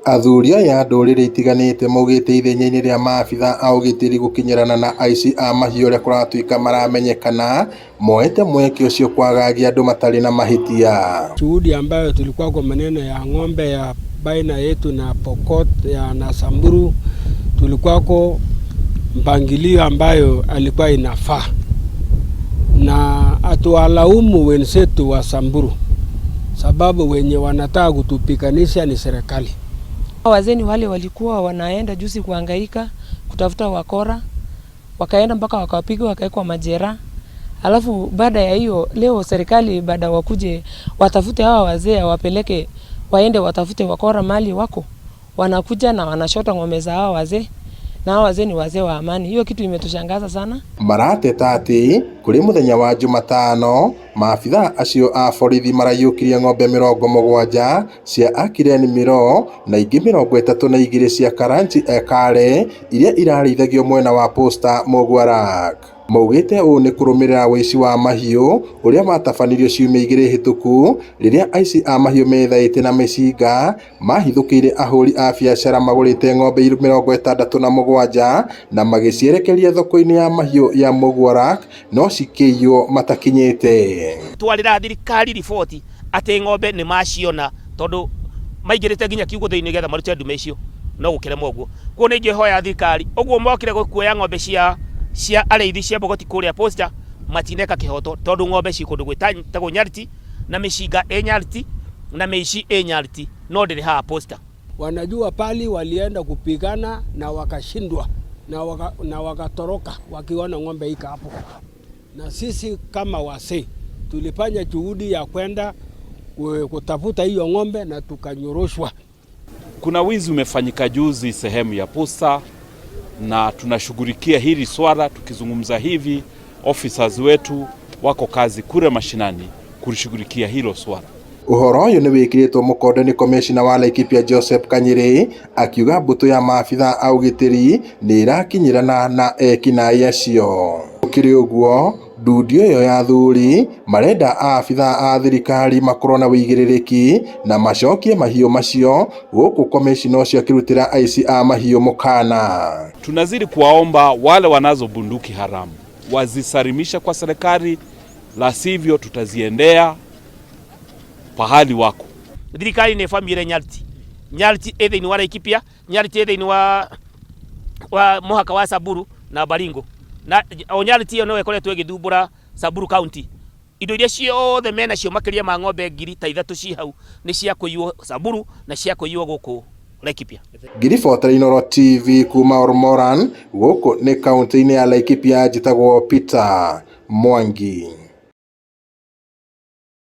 Athuri aya a ndũrĩrĩ itiganĩte maugĩte ithenya-inĩ rĩa maabitha a ũgitĩri gũkinyĩrana na aici a mahiũ ũrĩa kũratuĩka maramenyekana moete mweke ũcio kwagagia andũ matarĩ na mahĩtia. Juhudi ambayo tulikuwa kwa maneno ya ng'ombe ya baina yetu na Pokot ya na Samburu, tulikuwako mpangilio ambayo alikuwa inafaa, na hatuwalaumu wenzetu wa Samburu sababu wenye wanataka kutupikanisha ni serikali. Wazee ni wale walikuwa wanaenda juzi kuhangaika kutafuta wakora, wakaenda mpaka wakapigwa wakawekwa majera. Alafu baada ya hiyo leo serikali baada wakuje watafute hawa wazee wapeleke waende watafute wakora mali wako, wanakuja na wanashota ng'ombe za hawa wazee, na hawa wazee ni wazee wa amani. Hiyo kitu imetushangaza sana. Marateta atĩ kũrĩ mũthenya wa Jumatano maabitha acio a borithi maraiyũkirie ng'ombe 70 cia Akilen Miro na ingĩ 32 cia Karanchi Ekare iria irarĩithagio mwena wa Posta Mũgwarak. Maugĩte ũũ nĩ kũrũmĩrĩra ũici wa mahiũ ũrĩa watabanirio ciumia 2 hĩtũku rĩrĩa aici a mahiũ methaĩte na mĩcinga mahithũkĩire ahũri a biacara magũrĩte ng'ombe 67 na magĩcierekeria thoko-inĩ ya mahiũ ya Mũgwarak no cikĩiywo matakinyĩte. Twarĩra thirikari riboti atĩ ng'ombe nĩ maciona tondũ maingĩrĩte nginya kiugũ thĩinĩ getha marute ndume icio no gũkĩremwo ũguo. Koguo nĩ ingĩhoya thirikari ũguo mokire kuoya ng'ombe cia arĩithi cia Bogoti kũrĩa Posta matineka kĩhoto tondũ ng'ombe ci kũndũ gwĩtagwo Nyariti na mĩcinga ĩ Nyariti na mĩici ĩ Nyariti no ndĩrĩ haha Posta. Wanajua pali walienda kupigana na wakashindwa na wakatoroka wakiona ng'ombe iko hapo, na sisi kama wazee tulifanya juhudi ya kwenda kutafuta hiyo ng'ombe na tukanyoroshwa. Kuna wizi umefanyika juzi sehemu ya Posta na tunashughulikia hili swala. Tukizungumza hivi, officers wetu wako kazi kule mashinani kulishughulikia hilo swala. Ũhoro ũyũ nĩ wĩkĩrĩtwo mũkonde nĩ komĩcina wa Laikipia Joseph Kanyiri akiuga mbũtũ ya maabitha a ũgitĩri nĩ ĩrakinyĩrana na ekinaĩ acio. Gũkĩrĩ ũguo ndundu ĩyo ya athuri marenda aabitha a thirikari makorwo na ũigĩrĩrĩki na macokie mahiũ macio gũkũ komĩcina ũcio akĩrutĩra aici a mahiũ mũkana. Tunazidi kuwaomba wale wanazo bunduki haramu wazisalimisha kwa serikali, la sivyo tutaziendea pahali wako. Thirikari nĩ ĩbamire Nyariti. Nyariti ĩ thĩinĩ wa Laikipia, Nyariti ĩ thĩinĩ wa mũhaka wa Samburu na Baringo. Na o Nyariti ĩyo no ĩkoretwo ĩgĩthumbũra Samburu County. Indo iria ciothe menacio makĩria ma ng'ombe 3000 ci hau nĩ cia kũiywo Samburu na cia kũiywo gũkũ Laikipia. Ngiribotera Inooro TV kuma Olmoran gũkũ nĩ kaunti-inĩ ya Laikipia, njĩtagwo Peter Mwangi.